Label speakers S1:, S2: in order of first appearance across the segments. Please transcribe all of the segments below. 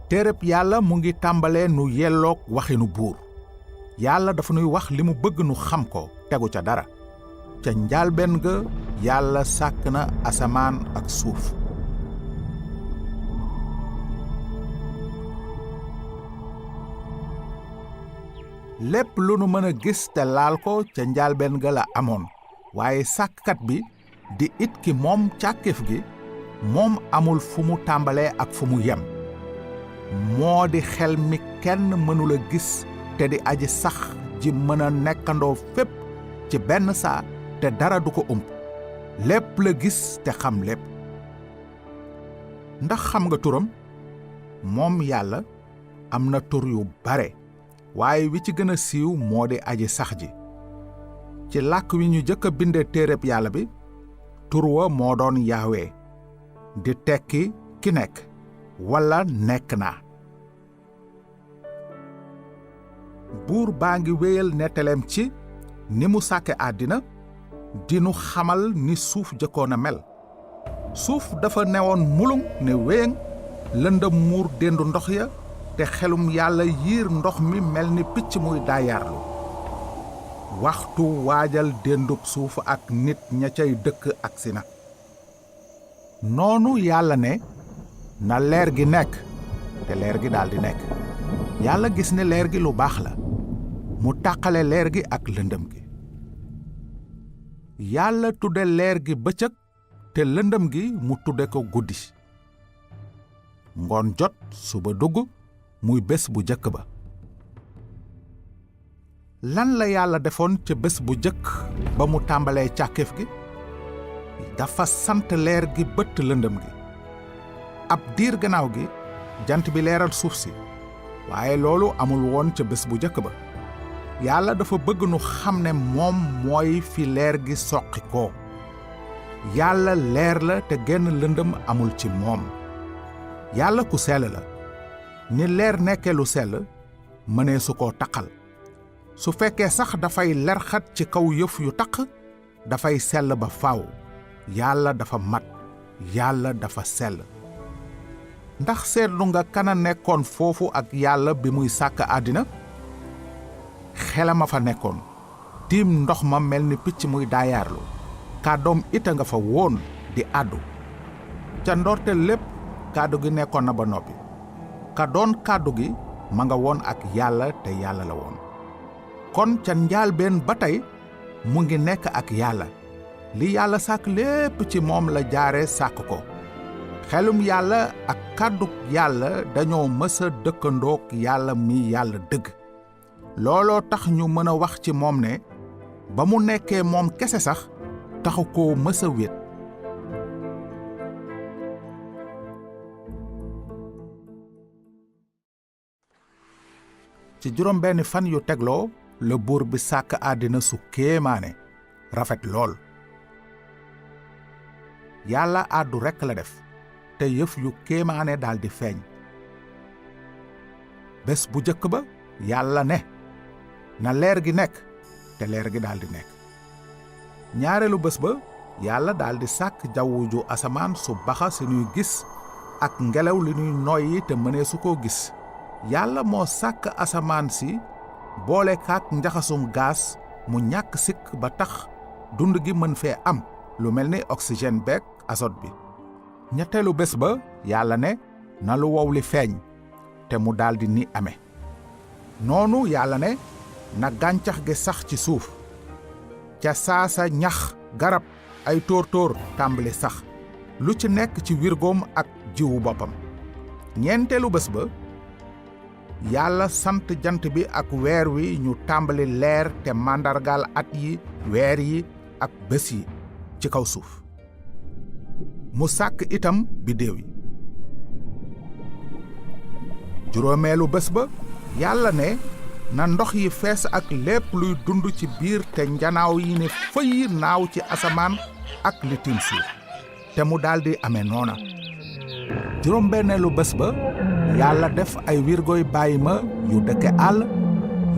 S1: téereb yàlla mu ngi tàmbalee nu yelloog waxinu buur yàlla dafa nuy wax li mu bëgg nu xam ko tegu ca dara ca njaalbeen ga yàlla sàkk na asamaan ak suuf lépp lu nu mën a gis te laal ko ca njaalbeen ga la amoon waaye sàkkkat bi di it ki moom càkkéef gi moom amul fu mu tàmbalee ak fu mu yem moo di xel mi kenn mënula gis te di aji sax ji mën a nekkandoo fépp ci benn saa te dara du ko ump lépp la gis te xam lépp ndax xam nga turam moom yàlla am na tur yu bare waaye wi ci gën a siiw moo di aji sax ji ci làkk wi ñu jëkk a binde téereb yàlla bi tur wa moo doon yaawee di tekki ki nekk walla nekk naa buur baa ngi wéyal nettaleem ci ni mu sàkke àddina dinu xamal ni suuf jëkkoon a mel suuf dafa newoon mulung ne wéyëng lëndëm muur déndu ndox ya te xelum yàlla yiir ndox mi mel ni picc muy daayaarlu waxtu waajal déndub suuf ak nit ña cay dëkk agsi na noonu yàlla ne na leer gi nekk te leer gi daldi nekk yàlla gis ne leer gi lu baax la mu tàqale leer gi ak lëndëm gi yàlla tudde leer gi bëccëg te lëndëm gi mu tudde ko guddi ngoon jot suba dugg muy bés bu jëkk ba lan la yàlla defoon ca bés bu jëkk ba mu tàmbalee càkkéef gi dafa sant leer gi bëtt lëndëm gi ab diir gannaaw gi jant bi leeral suuf si waaye loolu amul woon ca bés bu jëkk ba yàlla dafa bëgg nu xam ne moom mooy fi leer gi soqi ko yàlla leer la te genn lëndëm amul ci moom yàlla ku sell la ni leer nekkee lu sell mënee su koo taqal su fekkee sax dafay lerxat ci kaw yëf yu taq dafay sell ba faaw yàlla dafa mat yàlla dafa sell ndax seetlu nga kana nekkoon foofu ak yàlla bi muy sàkk àddina xelam a fa nekkoon tiim ndox ma mel ni picc muy daayaarlu kàddoom ita nga fa woon di àddu ca ndorte lépp kàddu gi nekkoon na ba noppi ka doon kàddu gi ma nga woon ak yàlla te yàlla la woon kon ca njaalbeen ba tey mu ngi nekk ak yàlla li yàlla sàkk lépp ci moom la jaare sàkk ko xelum yàlla ak kàddug yàlla dañoo mësa dëkkandoog yàlla mi yàlla dëgg looloo tax ñu mën a wax ci moom ne ba mu nekkee moom kese sax taxu koo mësa wét ci juróom benn fan yu tegloo la buur bi sàkk àddina su kéemaane rafet lool yàlla àddu rekk la def te yëf yu kéemaane daldi feeñ bés bu jëkk ba yàlla ne na leer gi nekk te leer gi daldi nekk ñaareelu bés ba yàlla daldi sàkk jawwu ju asamaan su baxa si nuy gis ak ngelaw li nuy noyyi te mënee su koo gis yàlla moo sàkk asamaan si boole kaak njaxasum gaas mu ñàkk sikk ba tax dund gi mën fee am lu mel ni oxygène beek azote bi ñetteelu bés ba yàlla ne na lu wow li feeñ te mu daldi ni amee noonu yàlla ne na gàncax gi sax ci suuf ca saasa ñax garab ay tóor-tóor tàmbali sax lu ci nekk ci wirgoom ak jiwu boppam ñeenteelu bés ba yàlla sant jant bi ak weer wi ñu tàmbali leer te màndargaal at yi weer yi ak bés yi ci kaw suuf mu sàkk itam biddéew yi juróomeelu bés ba yàlla ne na ndox yi fees ak lépp luy dund ci biir te njanaaw yi ne fëy naaw ci asamaan ak li tiim suuf te mu daldi amee noona juróom-benneelu bés ba yàlla def ay wirgoy bàyyima yu dëkke àll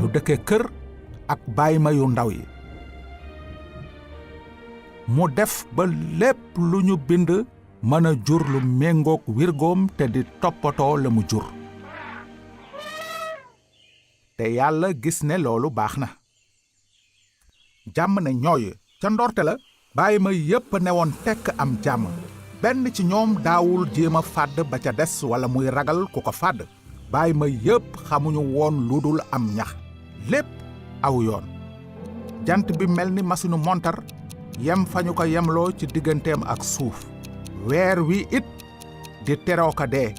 S1: yu dëkke kër ak bàyyima yu ndaw yi mu def ba lépp lu ñu bind mën a jur lu méngoog wirgoom te di toppatoo la mu jur te yàlla gis ne loolu baax na. jàmm ne ñooy ca ndorte la bàyyi ma yépp newoon tekk am jàmm, benn ci ñoom daawul jéem a fàdd ba ca des wala muy ragal ku ko fàdd. bàyyi ma yépp xamuñu woon lu dul am ñax, lépp aw yoon. jant bi mel ni masinu montar yem fa ñu ko yemloo ci digganteem ak suuf. weer wi it di teroo ko dee,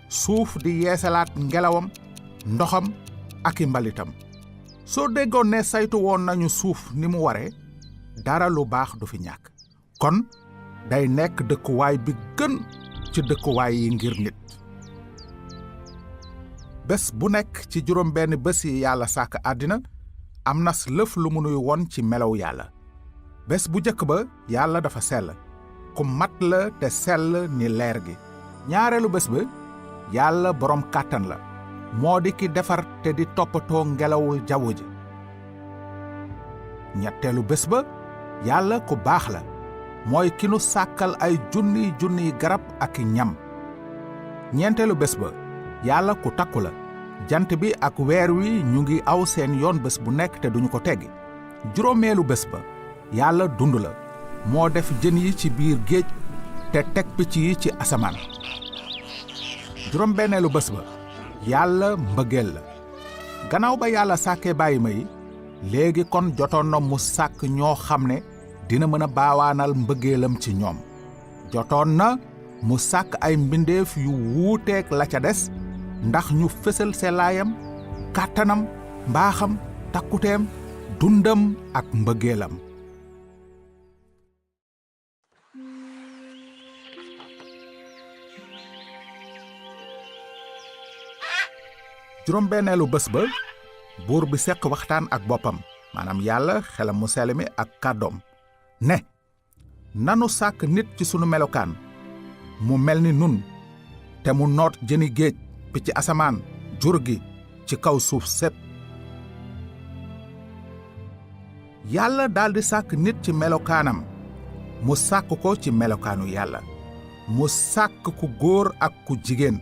S1: suuf di yeesalaat ngelawam, ndoxam ak i mbalitam. soo déggoon ne saytu woon nañu suuf ni mu waree, dara lu baax du fi ñàkk. kon day nekk dëkkuwaay bi gën ci dëkkuwaay yi ngir nit. bés bu nekk ci juróom benn bés yi yàlla sàkk àddina am na lëf lu mu nuy won ci melaw yàlla. bés bu jëkk ba yàlla dafa sell, ku mat la te sell ni leer gi. ñaareelu bés ba yàlla borom kàttan la, moo di ki defar te di toppatoo ngelawul jaww ji. ñetteelu bés ba yàlla ku baax la, mooy ki nu sàkkal ay junniy garab ak ñam. ñeenteelu bés ba yàlla ku takku la, jant bi ak weer wi ñu ngi aw seen yoon bés bu nekk te duñu ko teggi. juróomeelu bés ba yàlla dund la, moo def jën yi ci biir géej te teg picc yi ci asamaan. juróom benneelu bés ba yàlla mbëggeel la. gannaaw ba yàlla sàkkee bàyyi ma yi, léegi kon jotoon na mu sàkk ñoo xam ne dina mën a baawaanal mbëggeelam ci ñoom. jotoon na mu sàkk ay mbindeef yu wuuteek la ca des, ndax ñu fësal selaayam, kàttanam, mbaaxam, takkuteem, dundam ak mbëggeelam. juróom benneelu bés ba buur bi seq waxtaan ak boppam, maanaam yàlla xelam mu sell mi ak kàddoom ne, nanu sàkk nit ci sunu melokaan, mu mel ni nun, te mu noot jëni géej, picc asamaan, jur gi ci kaw suuf sépp. yàlla daldi sàkk nit ci melokaanam, mu sàkk ko ci melokaanu yàlla, mu sàkk ku góor ak ku jigéen.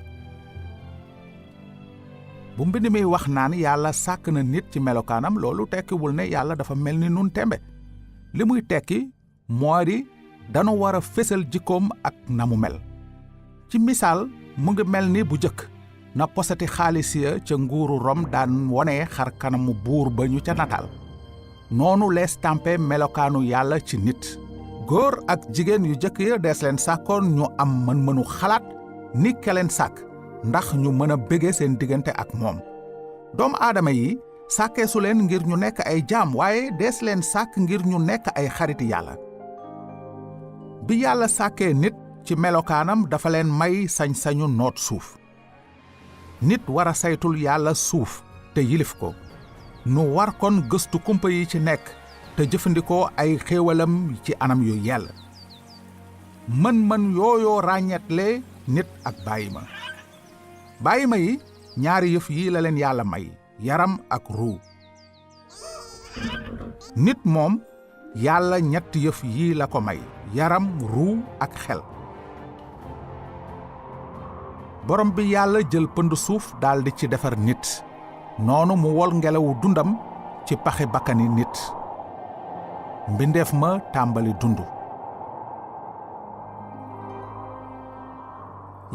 S1: bu mbind mi wax naan yàlla sàkk na nit ci melokaanam, loolu tekkiwul ne yàlla dafa mel ni nun tembe. li muy tekki moo di danu war a fésal jikkoom ak na mu mel. ci misaal mu ngi mel ni bu jëkk na posati xaalis ya ca nguuru Rom daan wone xar kanamu buur ba ñu ca nataal. noonu lees tàmpe melokaanu yàlla ci nit. góor ak jigéen yu jëkk ya dees leen sàkkoon ñu am mën-mënu xalaat ni ke leen sàkk, ndax ñu mën a bége seen diggante ak moom. doomu aadama yi sàkkeesu leen ngir ñu nekk ay jaam, waaye dees leen sàkk ngir ñu nekk ay xariti yàlla. bi yàlla sàkkee nit ci melokaanam dafa leen may sañ-sañu noot suuf. nit war a saytul yàlla suuf te yilif ko. nu war kon gëstu kumpa yi ci nekk te jëfandikoo ay xéewalam ci anam yu yell. mën-mën yooyoo ràññetle nit ak bàyyima. bàyyima yi ñaari yëf yi la leen yàlla may, yaram ak ruu. nit moom yàlla ñetti yëf yi la ko may, yaram, ruu ak xel. borom bi yàlla jël pënd suuf daldi ci defar nit, noonu mu wol ngelawu dundam ci paxi bakkani nit. mbindeef ma tàmbali dund.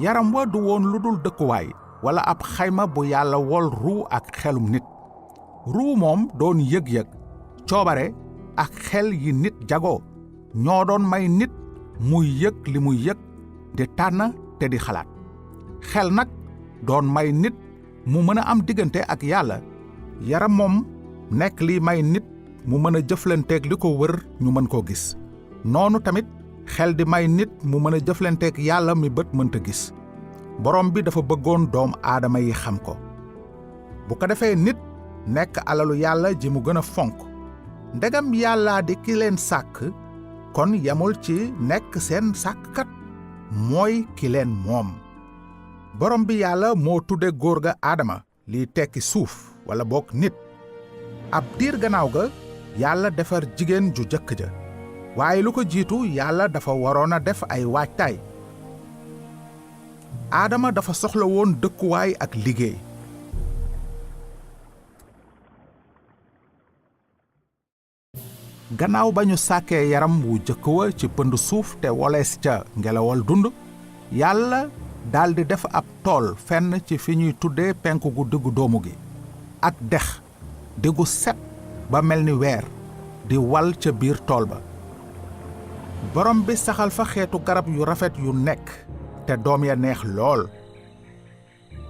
S1: yaram wa du woon lu dul dëkkuwaay wala ab xayma bu yàlla wol ruu ak xelum nit. ruu moom doon yëg-yëg, coobare ak xel yi nit jagoo, ñoo doon may nit muy yëg li muy yëg, di tànn te di xalaat. xel nag doon may nit mu mën a am diggante ak yàlla. yaram moom nekk li may nit mu mën a jëflanteeg li ko wër ñu mën koo gis. noonu tamit xel di may nit mu mën a jëflanteeg yàlla mi bët mënta gis. borom bi dafa bëggoon doom aadama yi xam ko. bu ko defee nit nekk alalu yàlla ji mu gën a fonk. ndegam yàllaa di ki leen sàkk, kon yamul ci nekk seen sàkkkat, mooy ki leen moom. borom bi yàlla moo tudde góor ga aadama, liy tekki suuf wala bokk nit. ab diir gannaaw ga yàlla defar jigéen ju jëkk ja, waaye lu ko jiitu yàlla dafa waroon a def ay waajtaay. aadama dafa soxla woon dëkkuwaay ak liggéey. gannaaw ba ñu sàkkee yaram wu jëkk wa ci pënd suuf te wolees ca ngelawal dund yàlla daldi def ab tool fenn ci fi ñuy tuddee penku gu diggu doomu gi ak dex diggu set ba mel ni weer di wal ca biir tool ba borom bi saxal fa xeetu garab yu rafet yu nekk te doom ya neex lool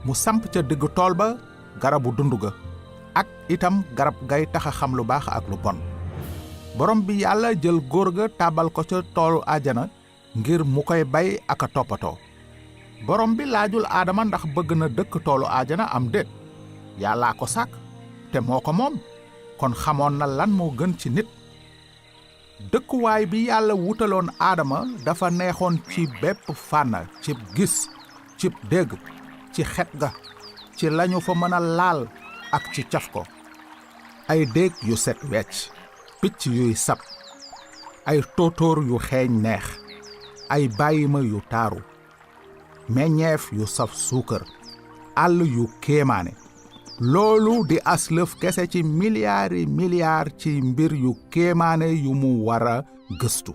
S1: mu samp ca diggu tool ba garabu dund ga ak itam garab gay taxa xam lu baax ak lu bon borom bi yàlla jël góor ga tàbbal ko ca toolu àjjana ngir mu koy bay ak a toppatoo borom bi laajul aadama ndax bëgg na dëkk toolu àjjana am déet yàllaa ko sàkk te moo ko moom kon xamoon na lan moo gën ci nit dëkkuwaay bi yàlla wutaloon aadama dafa neexoon ci bépp fànn cib gis cib dégg ci xet ga ci lañu fa mën a laal ak ci caf ko ay déeg yu set wecc picc yuy sab ay tóotóor yu xeeñ neex ay bàyyima yu taaru meññeef yu saf suukar àll yu kéemaane loolu di aslëf kese ci miliyaari ci mbir yu kéemaane yu mu wara gëstu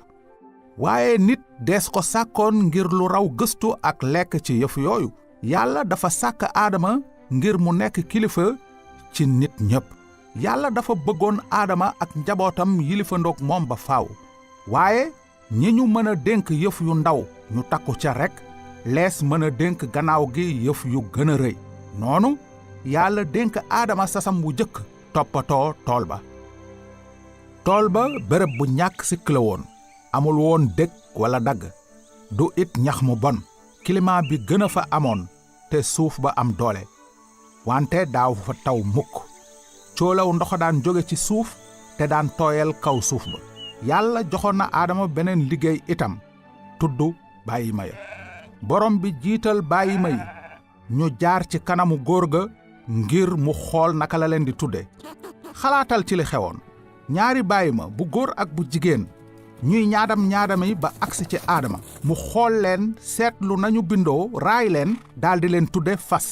S1: waaye nit des ko sàkkoon ngir lu raw gëstu ak lekk ci yëf yooyu yàlla dafa sàkk aadama ngir mu nekk kilifa ci nit ñépp yàlla dafa bëggoon aadama ak njabootam yilifandoog moom ba faaw waaye ñi ñu mën a dénk yëf yu ndaw ñu takku ca rekk lees mën a dénk gannaaw gi yëf yu gën a rëy noonu yàlla dénk aadama sasam bu jëkk toppatoo tool ba bërëb bu ñàkk sikk la woon amul woon dëkk wala dagg du it ñax mu bon climat bi gën a fa amoon te suuf ba am doole wante daaw fa taw mukk coolaw ndox daan jóge ci suuf te daan tooyal kaw suuf ba yàlla joxoon na aadama beneen liggéey itam tudd bàyyima ya borom bi jiital bàyyima yi ñu jaar ci kanamu góor ga ngir mu xool naka la leen di tudde xalaatal ci li xewoon ñaari bàyyima bu góor ak bu jigéen ñuy ñaadami ba agsi ci aadama mu xool leen seetlu nañu bindoo raay leen daldi leen tudde fas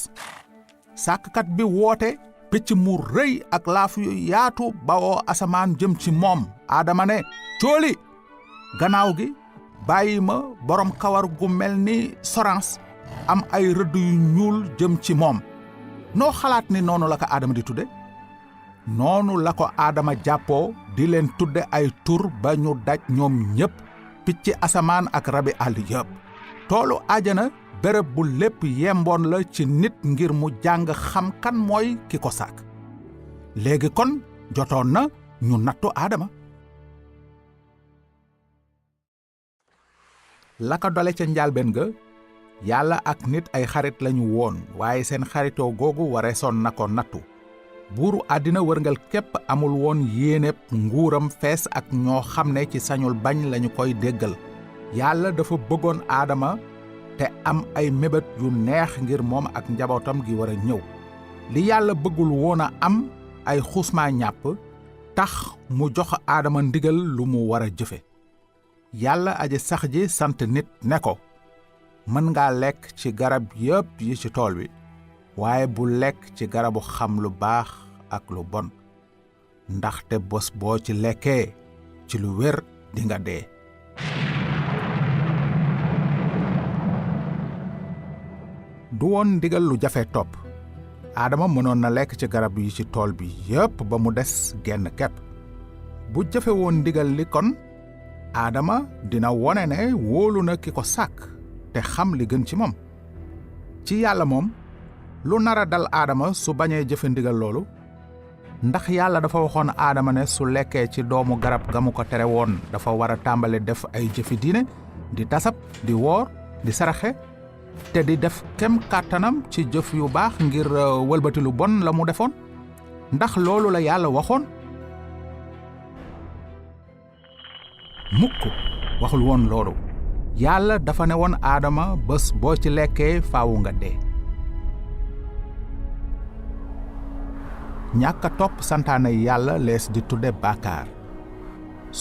S1: sàkkkat bi woote picc mu rëy ak laaf yu yaatu bawoo asamaan jëm ci moom aadama ne cooli gannaaw gi bàyyima borom kawar gu mel ni sorans am ay rëdd yu ñuul jëm ci moom noo xalaat ni noonu la ko aadama di tudde noonu la ko aadama jàppoo di leen tudde ay tur ba ñu daj ñoom ñépp picc asamaan ak rabi àll yépp toolu àjjana bërëb bu lépp yemboon la ci nit ngir mu jàng xam kan mooy ki ko sàkk léegi kon jotoon na ñu nattu aadama la ko dole ca njaalbeen ga yàlla ak nit ay xarit lañu woon waaye seen xaritoo googu wareesoon na ko nattu buuru àddina wërngal képp amul woon yéeneb nguuram fees ak ñoo xam ne ci sañul bañ lañu koy déggal yàlla dafa bëggoon aadama te am ay mébét yu neex ngir moom ak njabootam gi war a ñëw li yàlla bëggul woon a am ay xusmaa ñàpp tax mu jox aadama ndigal lu mu war a jëfe yàlla aji sax ji sant nit ne ko mën ngaa lekk ci garab yépp yi ci tool wi waaye bu lekk ci garabu xam lu baax ak lu bon ndaxte bés boo ci lekkee ci lu wér dinga dee du woon ndigal lu jafe topp aadama mënoon na lekk ci garab yi ci tool bi yépp ba mu des genn kepp bu jafe woon ndigal li kon aadama dina wone ne wóolu na ki ko sàkk te xam li gën ci moom ci yàlla moom lu nara dal aadama su bañee jëfe ndigal loolu ndax yàlla dafa waxoon aadama ne su lekkee ci doomu garab ga mu ko tere woon dafa war a tàmbale def ay jëfi diine di tasab di woor di saraxe te di def kem kàttanam ci jëf yu baax ngir wëlbati lu bon la mu defoon ndax loolu la yàlla waxoon mukk waxul woon loolu yàlla dafa ne woon aadama bés boo ci lekkee faawu nga dee ñàkk a topp santaane yàlla lees di tudde bàkkaar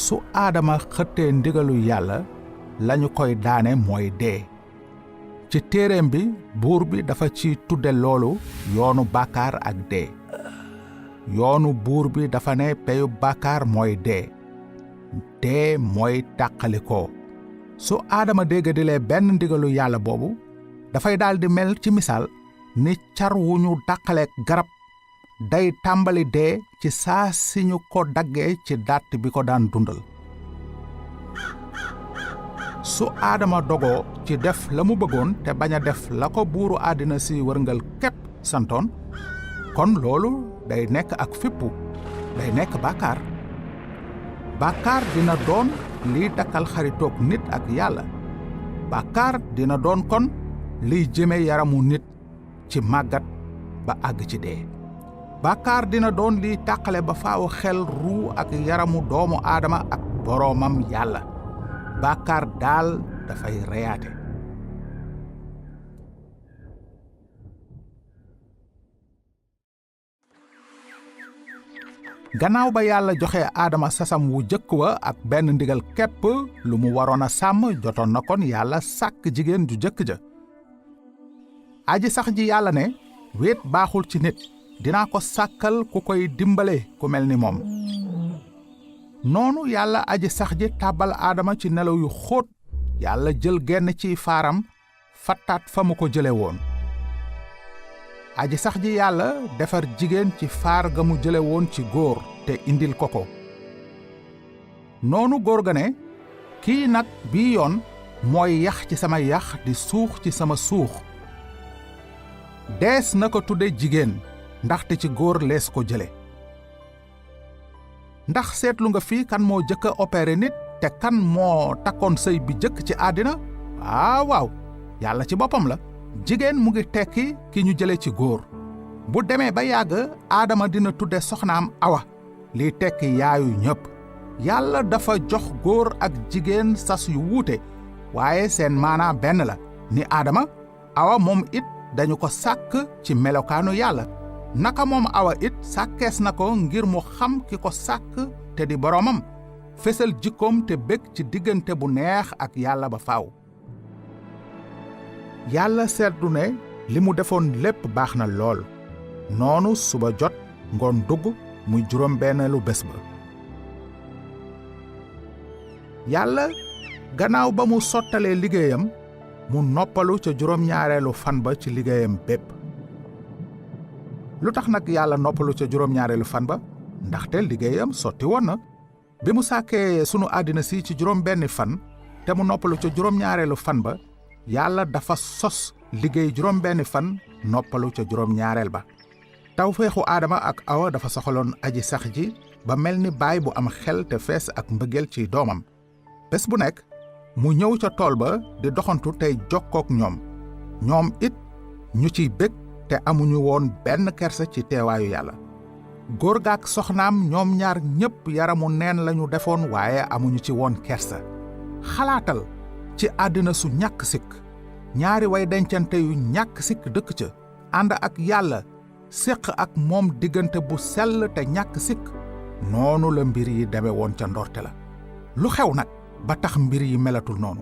S1: su aadama xëttee ndigalu yàlla lañu koy daane mooy dee ci téereem bi buur bi dafa ci tudde loolu yoonu bàkkaar ak dee yoonu buur bi dafa ne peyu bàkkaar mooy dee dee mooy tàqalikoo su aadama déggadilee benn ndigalu yàlla boobu dafay daldi mel ci misaal ni car wu ñu dàqaleek garab day tàmbali dee ci saa si ñu ko daggee ci dàtt bi ko daan dundal su aadama dogoo ci def la mu bëggoon te bañ a def la ko buuru àddina si wërngal képp santoon kon loolu day nekk ak fippu day nekk bàkkaar bàkkaar dina doon liy dakkal xaritoog nit ak yàlla bàkkaar dina doon kon liy jëme yaramu nit ci màggat ba àgg ci dee bàkkaar dina doon liy tàqale ba faaw xel ruu ak yaramu doomu aadama ak boroomam yàlla bàkkaar daal dafay reyaate gannaaw ba yàlla joxe aadama sasam wu jëkk wa ak benn ndigal képp lu mu waroon a sàmm jotoon na kon yàlla sàkk jigéen ju jëkk ja aji sax ji yàlla ne wéet baaxul ci nit dinaa ko sàkkal ku koy dimbale ku mel ni moom noonu yàlla aji sax ji tàbbal aadama ci nelaw yu xóot yàlla jël genn ci faaram fattaat fa mu ko jële woon aji sax ji yàlla defar jigéen ci faar ga mu jële woon ci góor te indil ko ko noonu góor ga ne kii nag bii yoon mooy yax ci sama yax di suux ci sama suux dees na ko tudde jigéen ndaxte ci góor lees ko jële ndax seetlu nga fii kan moo jëkk a opéré nit te kan moo takkoon sëy bi jëkk ci àddina waaw yàlla ci boppam la jigéen mu ngi tekki ki ñu jële ci góor bu demee ba yàgg aadama dina tudde soxnaam awa liy tekki yaayu ñëpp yàlla dafa jox góor ak jigéen sas yu wuute waaye seen maanaa benn la ni aadama awa moom it dañu ko sàkk ci melokaanu yàlla naka moom awa it sàkkees na ko ngir mu xam ki ko sàkk te di boroomam fesal jikkoom te bég ci diggante bu neex ak yàlla ba faaw yàlla seetlu ne li mu defoon lépp baax na lool noonu suba jot ngoon dugg muy juróom-benneelu bés ba yàlla gannaaw ba mu sottalee liggéeyam mu noppalu ca juróom-ñaareelu fan ba ci liggéeyam bépp lu tax nag yàlla noppalu ca juróom-ñaareelu fan ba ndaxte liggéeyam sotti woon na bi mu sàkkee sunu àddina si ci juróom-benni fan te mu noppalu ca juróom-ñaareelu fan ba yàlla dafa sos liggéey juróom-benni fan noppalu ca juróom-ñaareel ba tawfeexu aadama ak awa dafa soxaloon aji sax ji ba mel ni baay bu am xel te fees ak mbëggeel ci doomam bés bu nekk mu ñëw ca tool ba di doxantu tey jokkook ñoom it ñu ciy bég te amuñu woon benn kersa ci teewaayu yàlla góor gaak soxnaam ñoom ñaar ñépp yaramu neen lañu defoon waaye amuñu ci woon kersa xalaatal ci àddina su ñàkk sikk ñaari way dencante yu ñàkk sikk dëkk ca ànd ak yàlla séq ak moom diggante bu sell te ñàkk sikk noonu la mbir yi deme woon ca ndorte la lu xew nag ba tax mbir yi melatul noonu